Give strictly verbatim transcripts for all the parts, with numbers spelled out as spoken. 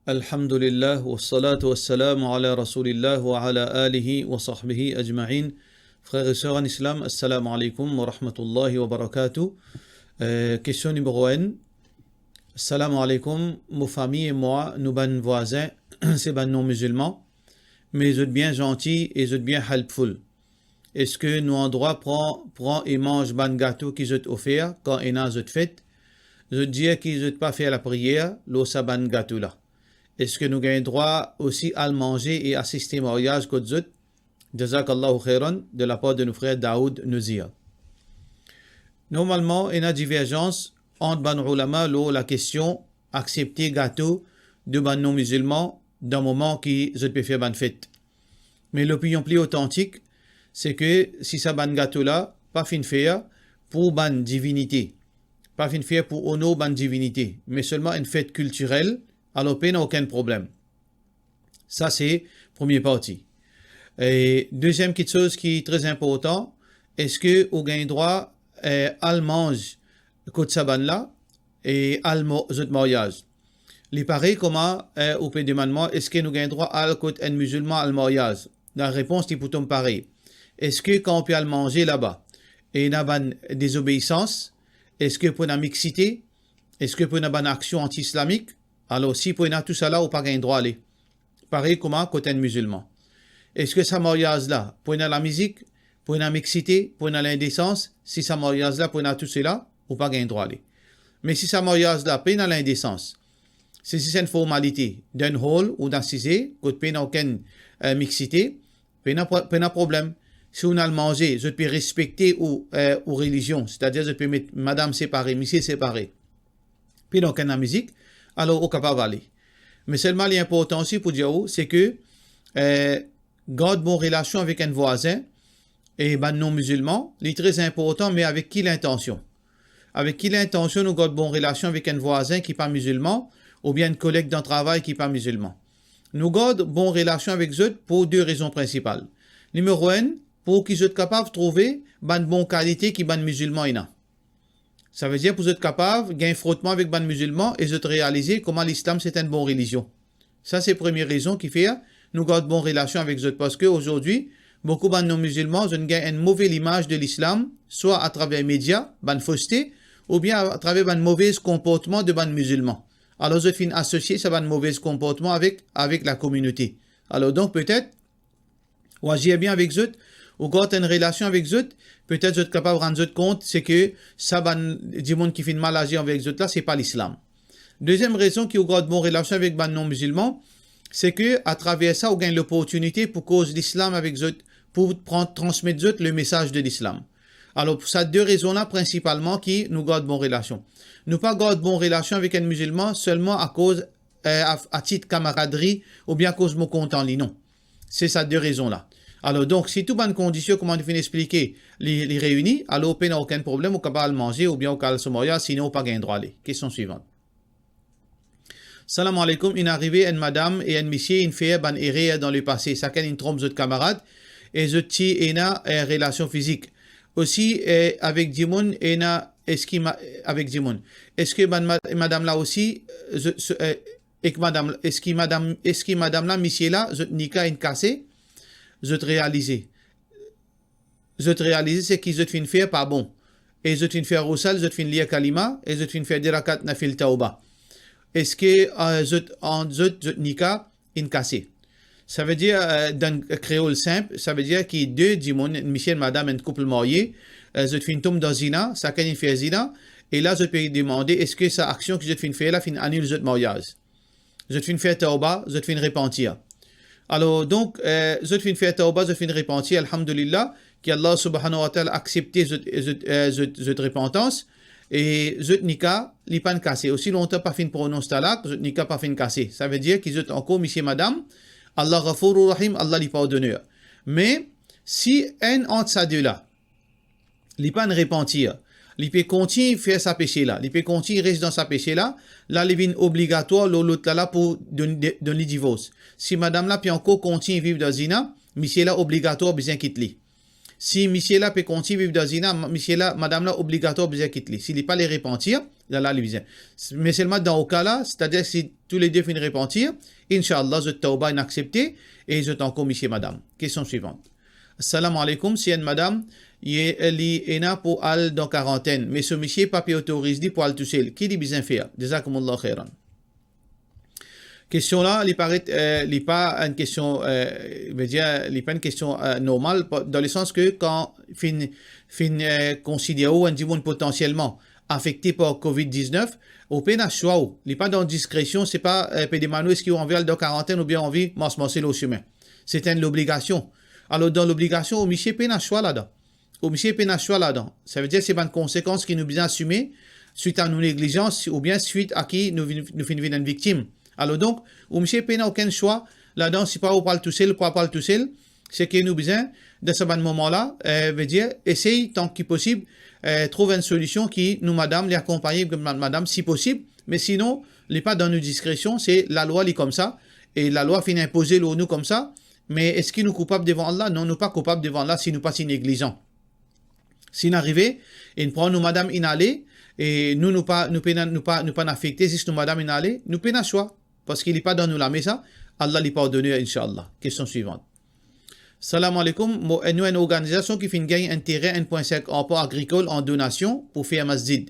Alhamdulillah, wassalatu wassalamu ala Rasoulillah wa ala alihi wa sahbihi ajmain. Frer e ser an Islam, assalamu alaikum wa rahmatullahi wa barakatuh. Eh, kestion nimero enn. Assalamu alaikum, mo fami e mwa, nou bann vwazin, se bann non-mizilman, me zot bien zanti e zot bien helpful. Eski nou andrwa pran, pran e manz bann gato ki zot ofer kan ena zot fet? Zot dir ki zot pa fer lapriyer lor sa bann gato la. Eski nou gagn drwa osi al manze e asiste maryaz kot zot? Jazakallahu khairan, de lapar de nou frer Daoud Nouzir. Normalman, ena diverzans ant bann oulama lor lakestion aksepte gato de bann non-mizilman dan moman ki zot pe fer bann fet. Me lopinion pli otantik, se ke si sa bann gato la pa finn fer pou bann divinite, pa finn fer pou onor bann divinite, me selman enn fet kiltirel, alor pena okenn problem. Sa se premie parti. E deziem kiksoz ki tre inportan, eski ou gagn drwa, eh, al manz kot sa bann la e al mo-, zot maryaz? Li parey kouma, eh, ou pe demann mwa, eski nou gagn drwa al kot enn mizilman al maryaz? Larepons li pou tom parey. Eski kan ou pe al manze laba, ena bann dezobeisans? Eski pou ena miksite? Eski pou ena bann aksion anti-islamik? Alor, si pou ena tousala, ou pa gagn drwa ale. Parey kouma kot enn mizilman. Eski sa maryaz la pou ena lamizik, pou ena miksite, pou ena lindesans? Si sa maryaz la pou ena tousala, ou pa gagn drwa ale. Me si sa maryaz la pena lindesans, se zis enn formalite, dan enn hall ou dan size kot pena okenn, eh, miksite, pena pro-, pena problem. Si ou al manze, zot pe respekte ou, eh, ou relizion, setadir zot pe met madam separe, misie separe, pena okenn lamizik, alor ou kapav ale. Me selman li inportan osi pou dir ou, se ke, eh, gard bon relasion avek enn vwazin e bann non-mizilman, li tre inportan, me avek ki lintansion? Avek ki lintansion nou gard bon relasion avek enn vwazin ki pa mizilman, oubien enn koleg dan travay ki pa mizilman? Nou gard bon relasion avek zot pou de rezon prinsipal. Nimero enn, pou ki zot kapav trouve bann bon kalite ki bann mizilman ena. Savedir pou zot kapav gagn frotman avek bann mizilman e zot realize kouma Lislam se enn bon relizion. Sa se premie rezon ki fer nou gard bon relasion avek zot, parski azordi, boukou bann non-mizilman, zot inn gagn enn move limaz de Lislam, swa atraver media, bann foste, oubien atraver bann move konportman de bann mizilman. Alor, zot finn asosie sa bann move konportman avek, avek lakominote. Alor, donk, petet, ou azir bien avek zot, ou gard enn relasion avek zot, petet zot kapav rann zot kont, se ke sa bann dimoun ki finn mal azir avek zot la, se pa Lislam. Deziem rezon ki ou gard bon relasion avek bann non-mizilman, se ke atraver sa, ou gagn loportinite pou koz Lislam avek zot, pou pran, transmet zot lemesaz de Lislam. Alor, pou sa de rezon la, prinsipalman, ki nou gard bon relasion. Nou pa gard bon relasion avek enn mizilman selman akoz, eh, a, a tit kamaradri oubien akoz mo kontan li, non. Se sa de rezon la. Alor, donk, si tou bann kondision, kouma nou finn explike, li, li reini, alor, pena okenn problem, ou kapav al manze oubien ou kapav al so maryaz, sinon ou pa gagn drwa ale. Kestion swivan. Salam alaikum, inn arive enn madam e enn misie inn fer bann erer dan lepase, sakenn inn tronp zot kamarad e zot ti ena, eh, relasion fizik. Osi, eh, avek dimoun ena eski ma-, avek dimoun. Eski bann ma-, madam la osi, eh, zot, so, eh, ek madam, eski madam, eski madam la, misie la, zot nika inn kase, zot realize. Zot realize seki zot finn fer pa bon. E zot finn fer rousal, zot finn lir kalima, e zot finn fer de rakat nafil taouba. Eski, eh, zot, ant zot, zot nika inn kase? Savedir, eh, dan kreol sinp, savedir ki de dimoun, enn misie, enn madam, enn koup marye, eh, zot finn tom dan zina, sakenn inn fer zina, e la zot pe demande eski sa aksion ki zot finn fer la finn anil zot maryaz. Zot finn fer taouba, zot finn repantir. Alor, donk, eh, zot finn fer taouba, zot finn repantir, alhamdulillah, ki Allah subhanahu wa ta'ala aksepte zot, zot, eh, zot, zot repantans, e zot nika, li pa'nn kase. Osi lontan pa finn pronons talak, zot nika pa finn kase. Savedir ki zot ankor misie madam, Allah Ghafourur Rahim, Allah li pardoner. Me, si enn ant sa de la, li pa'nn repantir, li pe kontign fer sa pese la, li pe kontign res dan sa pese la, la li vinn obligatwar lor lot la la pou donn, donn li divors. Si madam la pe ankor kontign viv dan zina, misie la obligatwar bizin kit li. Si misie la pe kontign viv dan zina, misie la, madam la obligatwar bizin kit li. Si li pa le repantir, la, la li bizin. Me selman dan ou ka la, setadir si toule de finn repantir, inshallah, zot tawba inn aksepte e zot ankor misie madam. Kestion swivan. Salam aleykoum, si enn madam, ye, li ena pou al dan karantenn, me so misie pa pe otoriz li pou al tousel, ki li bizin fer? Jazakumullah khairan. Kestion la, li paret, eh, li pa enn kestion, eh, vedir, li pa enn kestion, eh, normal, pa, dan le sans ke kan finn, finn, eh, konsidere ou enn dimoun potansielman afekte par covid diznef, ou pena swa ou, li pa dan diskresion, se pa, eh, pe demann ou eski ou anvi al dan karantenn oubien anvi mars marse lor sime. Se enn lobligasion. Alor, dan lobligasion, ou misie pena swa ladan. Ou misie pena swa ladan. Savedir se bann konsekans ki nou bizin asime swit a nou neglizans oubien swit a ki nou vinn, nou finn vinn enn viktim. Alor donk, ou misie pena okenn swa ladan, si pa ou pou al tousel, pa pou al tousel, seki nou bizin, dan sa bann moman la, eh, vedir, esey tan ki posib, eh, trouv enn solision ki nou madam, li akonpagne ma-, madam si posib, me sinon, li pa dan nou diskresion, se lalwa li koumsa, e lalwa finn inpoze lor nou koumsa, me eski nou koupab devan Allah? Non, nou pa koupab devan Allah si nou pa ti neglizan. Si inn arive, inn pran nou madam, inn ale, e nou, nou pa, nou pena, nou pa, nou pa'nn afekte, zis nou madam inn ale, nou pena swa, parski li pa dan nou lame sa, Allah li pardone, inshallah. Kestion swivan. Salam aleykoum, mo, nou enn organizasion ki finn gagn enn terin enn pwin sink arpan agrikol an donasion pou fer masjid.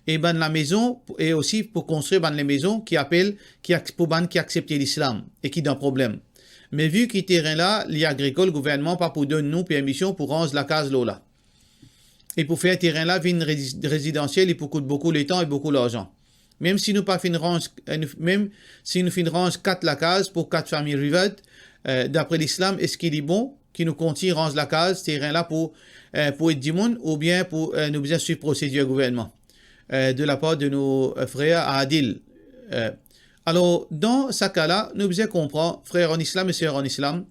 E bann lamezon, e osi pou konstrir bann lamezon ki apel, ki ak-, pou bann ki aksepte lislam e ki dan problem. Me vi ki terin la, li agrikol, gouvernman pa pou donn nou permision pou ranz lakaz lor la. E pou fer terin la vinn rezi-, rezidansiel, li pou kout boukou letan e boukou larzan. Mem si nou pa finn ranz, eh, nou, mem si nou finn ranz kat lakaz pou kat fami Rivert, eh, dapre lislam, eski li bon ki nou kontign ranz lakaz, terin la pou, eh, pou ed dimoun, oubien pou, eh, nou bizin swiv prosedir gouvernman, eh, de lapar de nou, eh, frer Adil? Eh, alor, dan sa ka la, nou bizin konpran, frer an islam e ser an islam,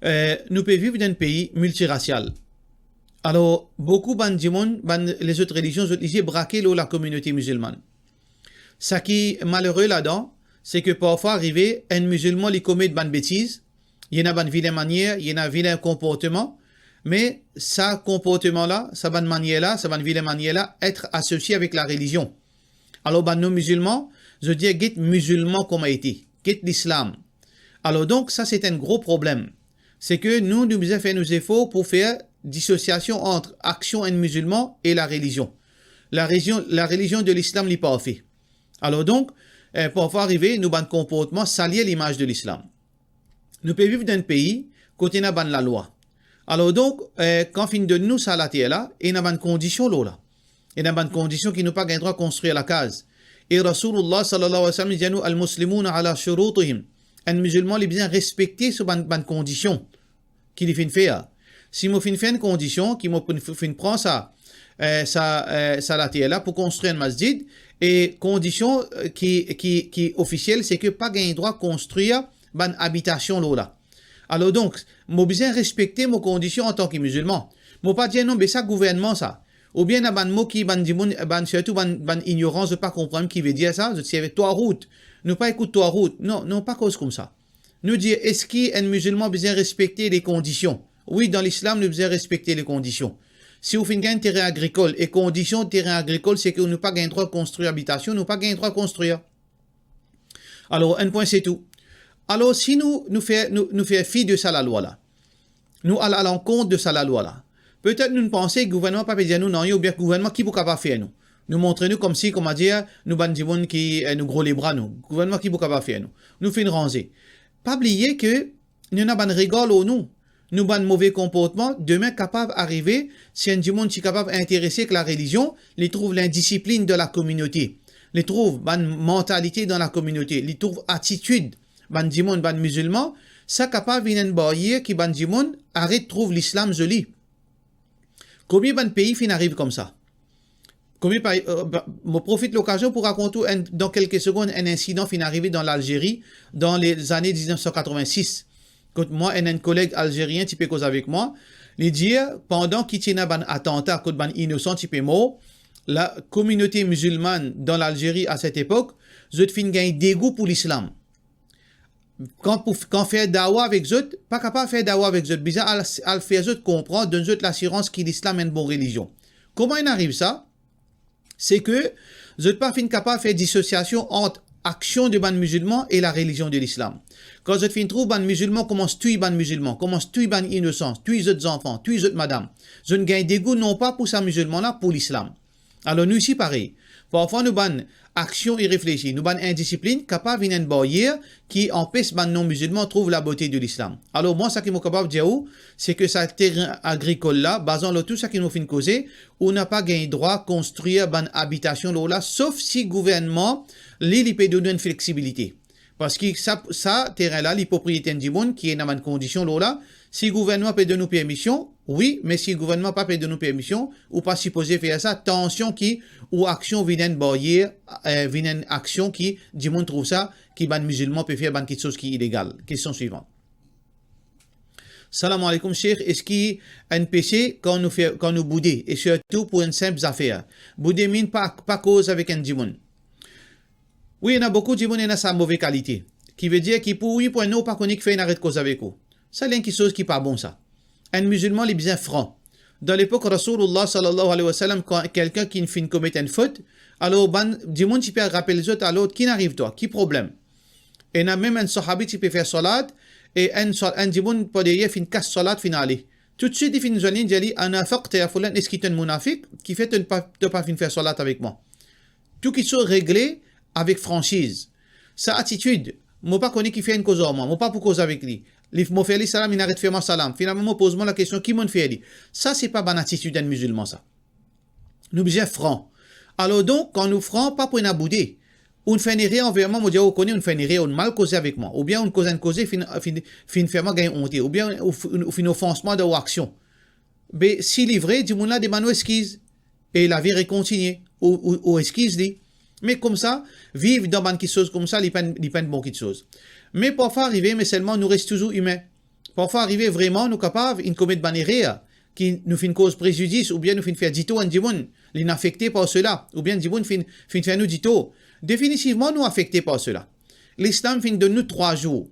eh, nou pe viv dan enn pei miltirasial. Alor, boukou bann dimoun, bann lezot relizion, zot lizie brake lor lakominote mizilmann. Saki malere ladan, se ke parfwa arive, enn mizilman li komet bann betiz, li ena bann vilin manier, li ena vilin konportman, me sa konportman la, sa bann manier la, sa bann vilin manier la, et asosie avek larelizion. Alor, bann non-mizilman, zot dir, "Get mizilman kouma ete, get lislam." Alor donk, sa se enn gro problem. Se ke nou, nou bizin fer nou zefor pou fer disosiasion ant aksion enn mizilman e larelizion. Larelizion, larelizion de lislam, li parfe. Alor donk, eh, parfwa arive, nou bann konportman salir limaz de lislam. Nou pe viv dan enn pei kot ena bann lalwa. Alor donk, eh, kan finn donn nou sa later la, ena bann kondision lor la. Ena bann kondision ki nou pa gagn drwa konstrir lakaz. E Rasoulillah sallallahu alayhi wa sallam dir nou, "Al-muslimuna ala shurutihim." Enn mizilman, li bizin respekte so bann, bann kondision ki li finn fer. Si mo finn fer enn kondision, ki mo finn, finn pran sa, eh, sa, eh, sa later la pou konstrir enn masjid, e kondision, eh, ki, ki, ki ofisiel, se ke pa gagn drwa konstrir bann abitasion lor la. Alor donk, mo bizin respekte mo kondision antan ki mizilman. Mo pa dir, "Non, be sa gouvernman sa." Oubien ena bann mo ki bann dimoun, bann, sirtou bann, bann ignoran, zot pa konpran ki vedir sa, zot servi twarout. Nou pa ekout twarout. Non, non, pa koz koumsa. Nou dir, eski enn mizilman bizin respekte le kondision? Wi, dan lislam, nou bizin respekte le kondision. Si ou finn gagn terin agrikol, e kondision terin agrikol, se ke nou pa gagn drwa konstrir abitasion, nou pa gagn drwa konstrir. Alor, enn pwin, se tou. Alor, si nou, nou fer, nou, nou fer fi de sa lalwa la, nou al alankont de sa lalwa la, petet nou panse gouvernman pa pe dir nou nanye, oubien gouvernman ki pou kapav fer nou? Nou montre nou koumsi, koumadir, nou bann dimoun ki, eh, nou gro lebra nou. Gouvernman ki pou kapav fer nou? Nou finn ranze. Pa bliye ke nou ena bann regar lor nou. Nou bann move konportman, demin kapav arive, si enn dimoun ti kapav interese ek larelizion, li trouv lindisiplinn dan lakominote, li trouv bann mantalite dan lakominote, li trouv atitid bann dimoun, bann mizilman, sa kapav vinn enn baryer ki bann dimoun aret trouv lislam zoli. Konbien bann pei finn ariv koumsa? Konbien pa, eh, ba, mo profit lokazion pou rakont ou enn, dan kelke segonn, enn insidan finn arive dan Lalzeri dan lezane diznef san katrovin-sis. Kot mwa, enn, enn koleg alzerien ti pe koz avek mwa, li dir, pandan ki ti ena bann atanta kot bann inosan ti pe mor, lakominote mizilmann dan Lalzeri a set epok, zot finn gagn degou pou lislam. kan pou, kan fer dawa avek zot, pa kapav fer dawa avek zot, bizin al, al fer zot konpran, donn zot lasirans ki Lislam enn bon relizion. Kouma inn ariv sa? Se ke zot pa finn kapav fer disosiasion ant aksion de bann mizilman e larelizion de Lislam. Kan zot finn trouv bann mizilman koumans touy bann mizilman, koumans touy bann inosan, touy zot zanfan, touy zot madam, zot gagn degou non pa pou sa mizilman la, pou Lislam. Alor nou osi parey. Parfwa nou bann aksion ireflesi, nou bann indisiplinn kapav vinn enn baryer ki anpes bann non-mizilman trouv labote de Lislam. Alor mwa, sa ki mo kapav dir ou, se ke sa terin agrikol la, bazan lor tou sa ki nou finn koze, ou napa gagn drwa konstrir bann abitasion lor la, sof si gouvernman, li, li pe donn ou enn fleksibilite. Parski sa, sa terin la, li propriete enn dimoun ki ena bann kondision lor la. Si gouvernman pe donn ou permision, wi, me si gouvernman pa pe donn ou permision, ou pa sipoze fer sa, tansion ki ou aksion vinn enn baryer, eh, vinn enn aksion ki dimoun trouv sa, ki bann mizilman pe fer bann kiksoz ki ilegal. Kestion swivan. Salam aleykoum, Sheikh. Eski enn pese kan nou fer, kan nou boude, e sirtou pou enn sinp zafer? Boude minn pa, pa koz avek enn dimoun. Wi, ena boukou dimoun ena sa move kalite. Ki vedir ki pou ou, pou enn ou pa kone kifer inn aret koz avek ou. Sa li enn kiksoz ki pa bon sa. Enn mizilman, li bizin fran. Dan lepok Rasoulillah sallallahu alayhi wa sallam, kan kelkin ki finn komet enn fot, alor bann dimoun ti pe rapel zot, alor, ki'nn ariv twa? Ki problem? Ena mem enn sahabi ti pe fer salat, e enn sa-, enn dimoun par deryer finn kas salat, finn ale. Toutswit li finn zwenn li, dir li, "Anafaqta ya fulan, eski to enn munafik? Kifer to pa, to pa finn fer salat avek mwa?" Tou kiksoz regle avek fransiz. Sa atitid, mo pa kone kifer inn koz ar mwa, mo pa pou koz avek li. Li, mo fer li salam, inn aret fer mwa salam. Finalman, mo poz mwa lakestion, ki mo'nn fer li? Sa, se pa bann atitid enn mizilman, sa. Nou bizin fran. Alor donk, kan nou fran, pa pou ena boude. Ou'nn fer enn erer anver mwa, mo dir, ou kone, ou'nn fer enn erer, ou'nn mal koze avek mwa, oubien ou'nn koz enn koze, finn, finn, finn fer mwa gagn onte, oubien ou, ou, ou finn ofans mwa dan ou aksion. Be, si li vre, dimoun la demann ou eskiz, e lavi rekontigne, ou, ou, ou eskiz li. Me koumsa, viv dan bann kiksoz koumsa, li pa enn, li pa enn bon kiksoz. Me parfwa arive, me selman nou res touzour imin. Parfwa arive vreman nou kapav inn komet bann erer, ki nou finn koz prezidis, oubien nou finn fer ditor enn dimoun, linn afekte par sela, oubien dimoun finn, finn fer nou ditor. Definitivman, nou afekte par sela. Lislam finn donn nou trwa zour.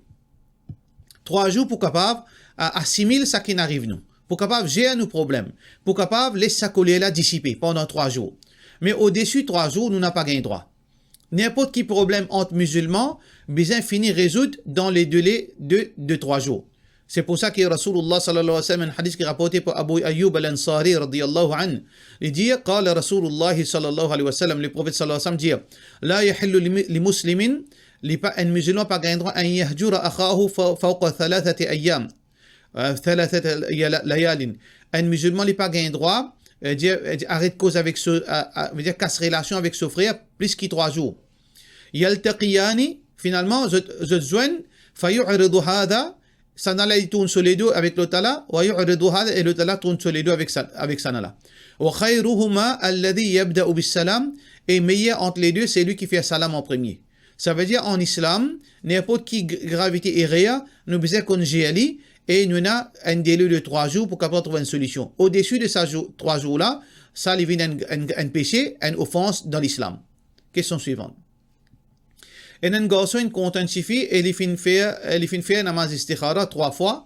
Trwa zour pou kapav, a, asimil sa ki'nn ariv nou, pou kapav zer nou problem, pou kapav les sa koler la disipe pandan trwa zour. Me odesi trwa zour, nou napa gagn drwa. Ninport ki problem ant mizilman bizin fini rezoud dan le dele de, de trwa zour. Se pou sa ki Rasoulillah sallallahu alayhi wa sallam, enn hadis ki raporte par Abu Ayyub al-Ansari radiyallahu anhu, li dir, qala Rasoulillah sallallahu alayhi wa sallam, Leprofet sallallahu alayhi wa sallam dir, "La yahillu li, li muslimin", li pa, enn mizilman pa gagn drwa, "an yahjura akhahu fa-, fawqa thalathati ayyam, eh, thalathati laya-, layalin." Enn mizilman, li pa gagn drwa, eh, dir, eh, dir, aret koz avek so, a, a, vedir kas relasion avek so frer plis ki trwa zour. Yaltaqiyani, finalman, zot, zot zwenn, fa yu'ridu hadha, sannla li tourn so ledo avek lotala, wa yu'ridu hadha, e lotala tourn so ledo avek sa, avek sannla. Wa khayruhuma alladhi yabda'u bis salam, e meyer ant le de, se li ki fer salam an premie. Savedir, an Islam, ninport ki gr-, gravite erer, nou bizin konn zer li, e nou ena enn dele de trwa zour pou kapav trouv enn solision. Odesi de sa zour, trwa zour la, sa li vinn enn, enn, enn pese, enn ofans dan Lislam. Kestion swivan. Ena enn garson inn kontan enn tifi e li finn fer, e li finn fer namaz istikhara trwa fwa,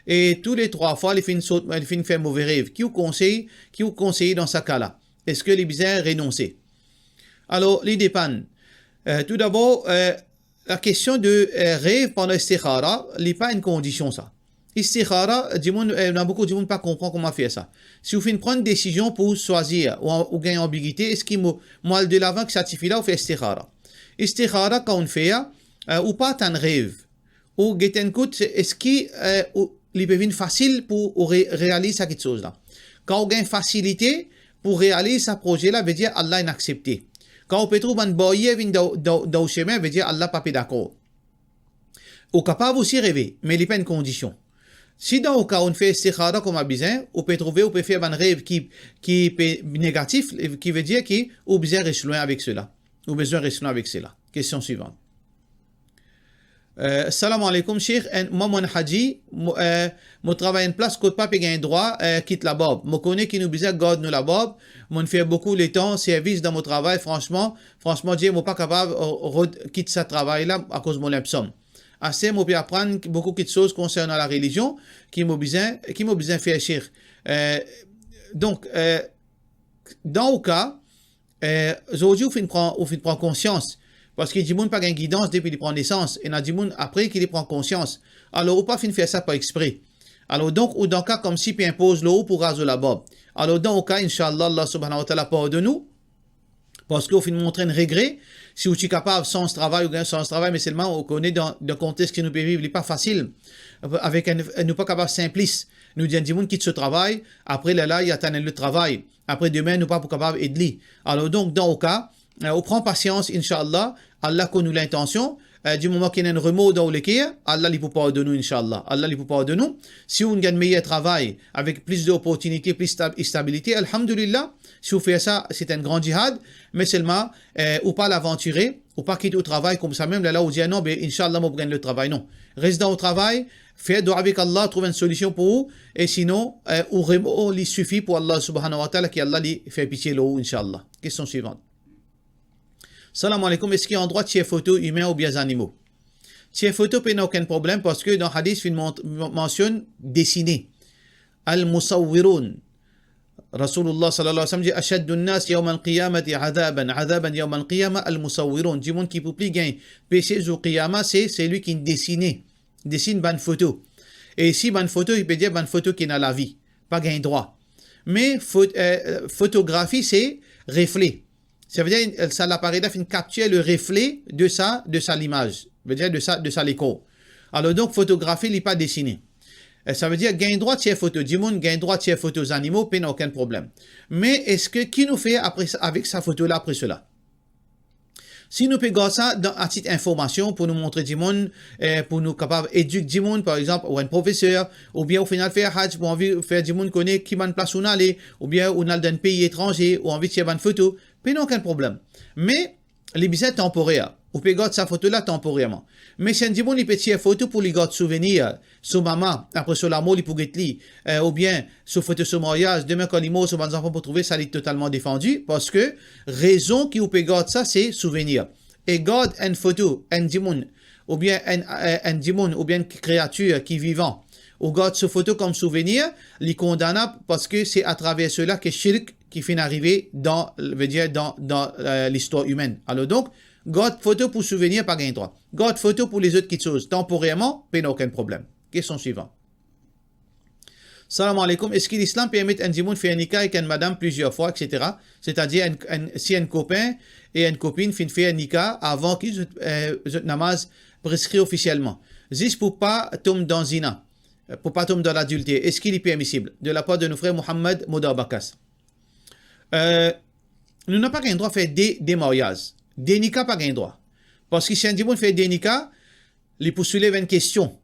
e tou le trwa fwa li finn sort, li finn fer move rev. Ki ou konsey, ki ou konsey dan sa ka la? Eski li bizin renonse? Alor, li depann. Eh, toudabor, eh, lakestion de, eh, rev pandan istikhara, li pa enn kondision sa. Istikhara, dimoun, eh, ena boukou dimoun pa konpran kouma fer sa. Si ou finn pran desizion pou swazir, ou, ou gagn anbigite, eski mo, mo al delavan ek sa tifi la, ou fer istikhara? Istikhara, kan ou fer, eh, ou pa atann rev. Ou get enn kout, se eski, eh, ou, li pe vinn fasil pou ou re-, realiz sa kiksoz la. Kan ou gagn fasilite pou realiz sa proze la, vedir Allah inn aksepte. Kan ou pe trouv bann baryer vinn dan, dan, dan ou sime, vedir Allah pa pe dakor. Ou kapav osi reve, me li pa enn kondision. Si dan ou ka ou'nn fer istikhara kouma bizin, ou pe trouve ou pe fer bann rev ki, ki pe negatif, ki vedir ki ou bizin res lwin avek sela. Ou bizin res lwin avek sela. Kestion swivan. Eh, salam aleykoum, Sheikh. Enn, mwa, mo enn haji, mo, eh, mo travay enn plas kot pa pe gagn drwa, eh, kit labarb. Mo kone ki nou bizin gard nou labarb. Mo'nn fer boukou letan servis dan mo travay, fransman, fransman dir, mo pa kapav, eh, rod-, kit sa travay la akoz mo linpsom. Aster mo pe aprann boukou kitsoz konsernan larelizion ki mo bizin, ki mo bizin fer, Sheikh. Eh, donk, eh, dan ou ka, eh, zordi ou finn pran, ou finn pran konsians, parski dimoun pa gagn gidans depi li pran nesans, ena dimoun apre ki li pran konsians. Alor, ou pa finn fer sa par expre. Alor donk, ou dan ka koumsi pe inpoz lor ou pou raz ou labarb. Alor dan ou ka, inshallah, Allah subhanahu wa ta'ala pardonn ou, parski ou finn montre enn regre. Si ou ti kapav sanz travay, ou gagn sanz travay, me selman ou kone dan, dan kontex ki nou pe viv, li pa fasil. Avek enn, nou pa kapav sinplis. Nou dir enn dimoun kit so travay, apre lerla li atann enn lot travay. Apre demin, nou pa pou kapav ed li. Alor donk, dan ou ka, eh, ou pran pasians, inshallah, Allah konn ou lintansion, eh, di moman ki ena enn remor dan ou leker, Allah li pou pardonn ou, inshallah. Allah li pou pardonn ou. Si ou gagn meyer travay, avek plis loportinite, plis stab-, stabilite, alhamdulillah. Si ou fer sa, se enn gran jihad, me selman, eh, ou pa al avantire, ou pa kit ou travay koumsa mem, lerla ou dir, "Non, be, inshallah, mo pou gagn lot travay." Non. Res dan ou travay, fer dwa avek Allah, trouv enn solision pou ou, e sinon, eh, ou remor li sifi pou Allah subhanahu wa ta'ala, ki Allah li fer pitie lor ou, inshallah. Kestion swivant. Salam aleykoum, eski andrwa tir foto imin oubien zanimo? Tir foto pena okenn problem, parski dan hadis finn mont-, mansionn desine. Al-musawwirun. Rasoulullah sallallahu alayhi wa sallam dir, "Ashaddu an-nas yawm al-qiyamati adhaban, adhaban yawm al-qiyama al-musawwirun." Dimoun ki pou pli gagn pese zour qiyama, se selwi ki desine, desine bann foto. E isi bann foto, li pe dir bann foto ki ena lavi, pa gagn drwa. Me fot-, eh, fotografi, se refle. Savedir, sa laparey la finn kaptir le refle de sa, de sa limaz, vedir de sa, de sa lekor. Alor donk, fotografi, li pa desine. Eh, savedir, gagn drwa tir foto dimoun, gagn drwa tir foto zanimo, pena okenn problem. Me eski ki nou fer apre sa, avek sa foto la, apre sela? Si nou pe gard sa dan, a tit informasion, pou nou montre dimoun, eh, pou nou kapav edik dimoun, par exanp, ou enn profeser, oubien ou finn al fer haj, ou anvi fer dimoun kone ki bann plas ou'nn ale, oubien ou'nn al dan enn pei etranze, ou anvi tir bann foto, pena okenn problem. Me li bizin tanporer. Ou pe gard sa foto la tanporerman. Me si enn dimoun li pe tir foto pou li gard souvenir, so mama, apre so lamor, li pou get li, eh, oubien so foto so maryaz, demin kan li mor, so bann zanfan pou trouve, sa li totalman defandi, parski rezon ki ou pe gard sa, se souvenir. E gard enn foto enn dimoun, oubien enn, eh, enn dimoun, oubien enn kreatir ki vivan, ou gard so foto kom souvenir, li kondanab, parski se atraver sela ki shirk ki finn arive dan, vedir dan, dan, eh, listwar imenn. Alor donk, gard foto pou souvenir, pa gagn drwa. Gard foto pou lezot kitsoz, tanporerman, pena okenn problem. Kestion swivan. Salam aleykoum, eski lislam permet enn dimoun fer nika ek enn madam plizier fwa, et cetera? Setadir enn, enn, si enn kopin e enn kopinn finn fer nika avan ki zot, eh, zot namaz preskri ofisielman, zis pou pa tom dan zina, pou pa tom dan ladilter, eski li permisib? De lapar de nou frer Mohammad Modarbakas. Eh, nou napa gagn drwa fer de, de maryaz. De nika pa gagn drwa. Parski si enn dimoun fer de nika, li pou soulev enn kestion.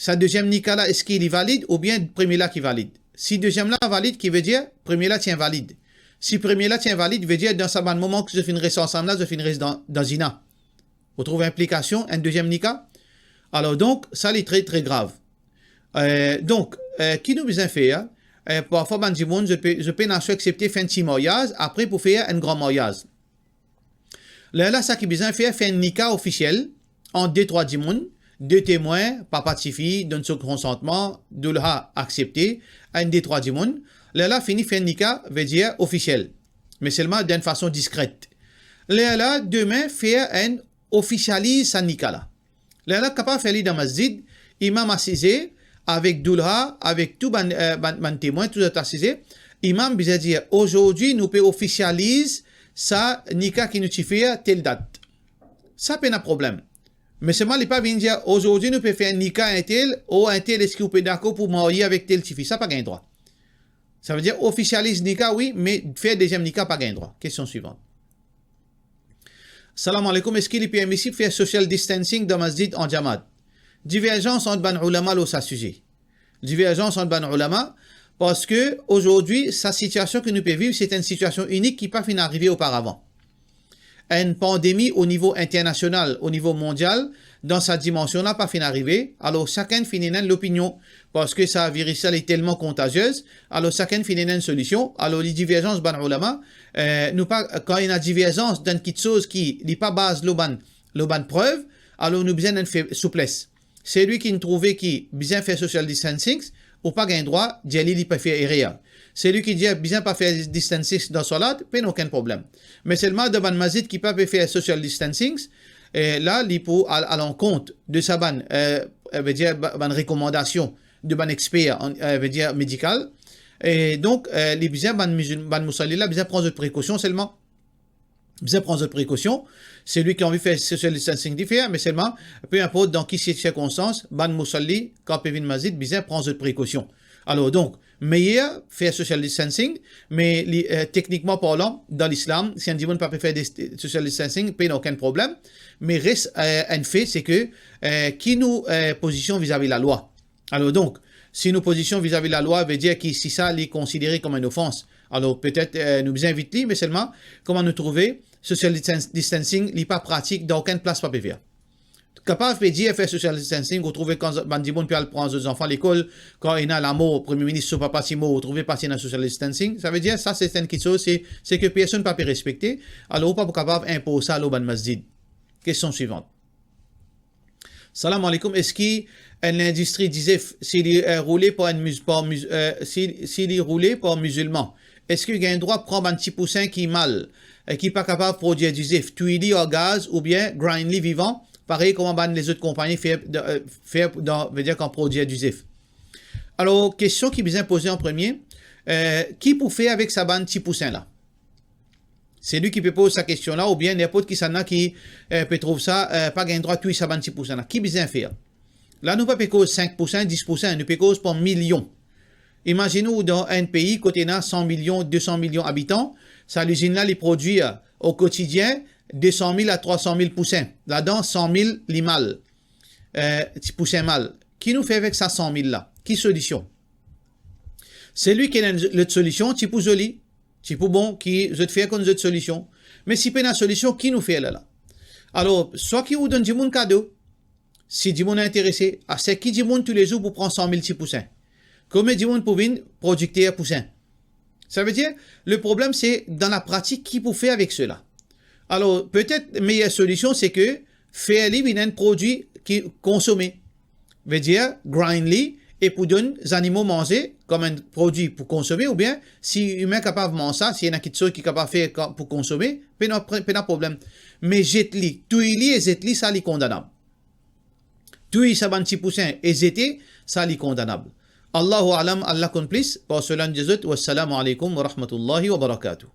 Sa deziem nika la, eski li valid oubien premie la ki valid? Si deziem la valid, ki vedir premie la ti invalid. Si premie la ti invalid, vedir dan sa bann moman ki zot finn res ansam la, zot finn res dan, dan zina. Ou trouv inplikasion enn deziem nika? Alor donk, sa li tre, tre grav. Eh, donk, eh, ki nou bizin fer? Eh, parfwa bann dimoun, zot pe, zot pena swa aksepte fer enn ti maryaz, apre pou fer enn gran maryaz. Lerla sa ki bizin fer, fer enn nika ofisiel ant de, trwa dimoun, de temwin, papa tifi donn so konsantman, doulha aksepte, enn de, trwa dimoun. Lerla fini fer enn nika, vedir ofisiel, me selman dan enn fason diskret. Lerla demin fer enn ofisializ sa nika la. Lerla kapav fer li dan masjid, imam asize, avek doulha, avek tou bann, eh, bann, bann temwin, tou zot asize. Imam bizin dir, "Ozordi nou pe ofisializ sa nika ki nou ti fer tel dat." Sa pena problem. Me selman li pa vinn dir, "Ozordi nou pe fer nika entel, o entel, eski ou pe dakor pou marye avek tel tifi?" Sa pa gagn drwa. Savedir ofisializ nika, wi, me fer deziem nika pa gagn drwa. Kestion swivan. Salam aleykoum, eski li permisib fer social distancing dan masjid an djamaat? Diverzans ant bann oulama lor sa size. Diverzans ant bann oulama, parski ozordi, sa sitiasion ki nou pe viv, se enn sitiasion inik ki pa finn arive oparavan. Enn pandemi o nivo internasional, o nivo mondial, dan sa dimansion la pa finn arive, alor sakenn finn ena enn lopinion, parski sa viris la li telman kontaziez, alor sakenn finn ena enn solision, alor li diverzans bann oulama, eh, nou pa, kan ena diverzans dan kiksoz ki li pa baz lor bann, lor bann prev, alor nou bizin enn fe-, souples. Selwi ki trouve ki bizin fer social distancing, ou pa gagn drwa dir li li pe fer erer. Selwi ki dir bizin pa fer distancing dan swala, pena okenn problem. Me selman dan bann masjid ki pa pe fer social distancing, eh, la, li pou al, al ankont de sa bann, eh, eh, vedir, ba-, bann rekomandasion de bann exper, an, eh, vedir, medikal. E donk, eh, li bizin bann mizil-, bann mousalli la bizin pran zot prekosion selman. Bizin pran zot prekosion. Selwi ki anvi fer social distancing, li fer, me selman, pe inport dan ki sir-, sirkonstans, bann mousalli, kan pe vinn masjid, bizin pran zot prekosion. Alor, donk, meyer fer social distancing, me li, eh, teknikman parlan, dan Lislam, si enn dimoun pa pe fer dis-, social distancing, pena okenn problem. Me res, eh, enn fe, se ke, eh, ki nou, eh, pozision vizavi lalwa. Alor donk, si nou pozision vizavi lalwa, vedir ki si sa li konsidere kom enn ofans, alor petet, eh, nou bizin evit li, me selman, kouma nou trouve, social distan-, distancing, li pa pratik dan okenn plas pa pe fer. Kapav pe dir fer social distancing, ou trouve kan bann dimoun pe al pran zot zanfan lekol, kan ena lamor, Premie Minis so papa ti mor, ou trouve pa ti ena social distancing, savedir sa se enn kiksoz, se, se ke personn pa pe respekte, alor ou pa pou kapav inpoz sa lor bann masjid. Kestion swivan. Salam aleykoum, eski enn lindistri dizef, si li, eh, roule par enn miz-, par miz-, eh, si, si li roule par mizilman, eski li gagn drwa pran bann ti pousin ki mal, eh, ki pa kapav prodwir dizef, touy li ar gaz oubien grind li vivan, parey kouma bann lezot konpagni fer, eh, fer dan, vedir kan prodwir dizef? Alor, kestion ki bizin poze an premie, eh, ki pou fer avek sa bann ti pousin la? Selwi ki pe poz sa kestion la, oubien ninport kisannla ki, eh, pe trouv sa, eh, pa gagn drwa touy sa bann ti pousin la. Ki bizin fer? La, nou pa pe koz sink pousin, dis pousin, nou pe koz par milion. Imazinn ou dan enn pei kot ena san milion, de san milion abitan, sa lizinn la, li prodwir o kotidien de san mil a trwa san mil pousin. Ladan, san mil li mal. Eh, ti pousin mal. Ki nou fer avek sa san mil la? Ki solision? Selwi ki ena enn lot solision, ti pou zoli, ti pou bon, ki zot fer konn zot solision. Me si pena solision, ki nou fer la la? Alor, swa ki ou donn dimoun kado, si dimoun interese, a seki dimoun toulezour pou pran san mil ti pousin? Konbien dimoun pou vinn prodikter pousin? Savedir, le problem se dan lapratik ki pou fer avek sela. Alor, petet meyer solision se ke fer li vinn enn prodwi ki konsome. Vedir, grind li e pou donn zanimo manze kom enn prodwi pou konsome, oubien si imin kapav manz sa, si ena kiksoz ki kapav fer ka-, pou konsome, pena, pena problem. Me zet li, touy li e zet li, sa li kondanab. Touy sa bann ti pousin e zete, sa li kondanab. Allahu a'lam, Allah konn plis, par sela nou dir zot, wassalamu alaikum wa rahmatullahi wa barakatuh.